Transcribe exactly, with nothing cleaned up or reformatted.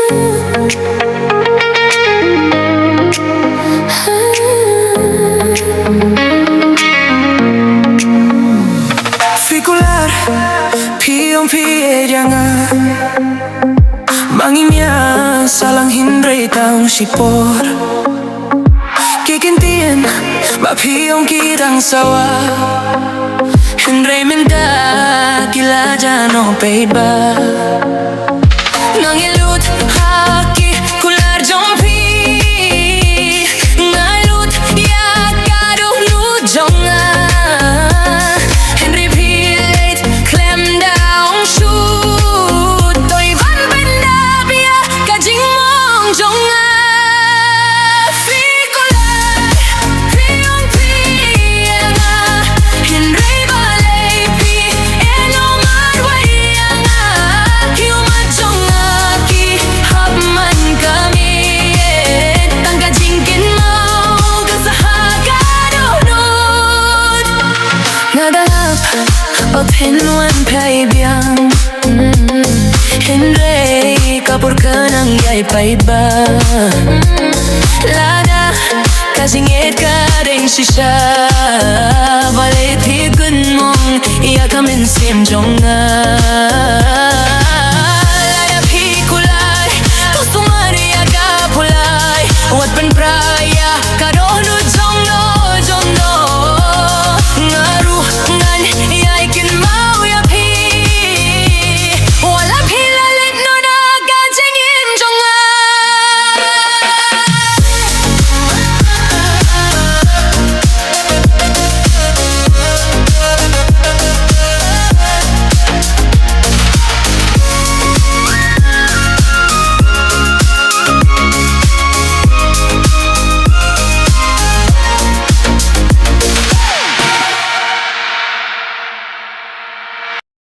Phi kular, phi ong phi ïeit ïa nga. Ma ngi mih sha lang hynrei tang shipor. Ki kyntien ba phi ong ki dang sawa. Hynrei mynta ki la jan ong peit ba nga ngi lut ha ki kular jong phi. Nga lut ïa ka dohnud jong nga. Hynrei phi leit khlem da ong shuh. To i ban pyndap ïa ka jingmong jong nga. Phi kular, phi ong phi ïeit ïa nga. Hynrei balei phi ïehnoh marwei ïa nga? Ki ummat jong nga ki hap man ka miet. Tang ka jingkynmaw ka sah ha ka dohnud. Nga da lap ba phin wan phai biang. Mm. Hynrei ka por ka nang ïai pait ba. Mm. Lada ka jingïeit ka dang shisha, balei phi kynmaw ïa ka mynsiem jong nga?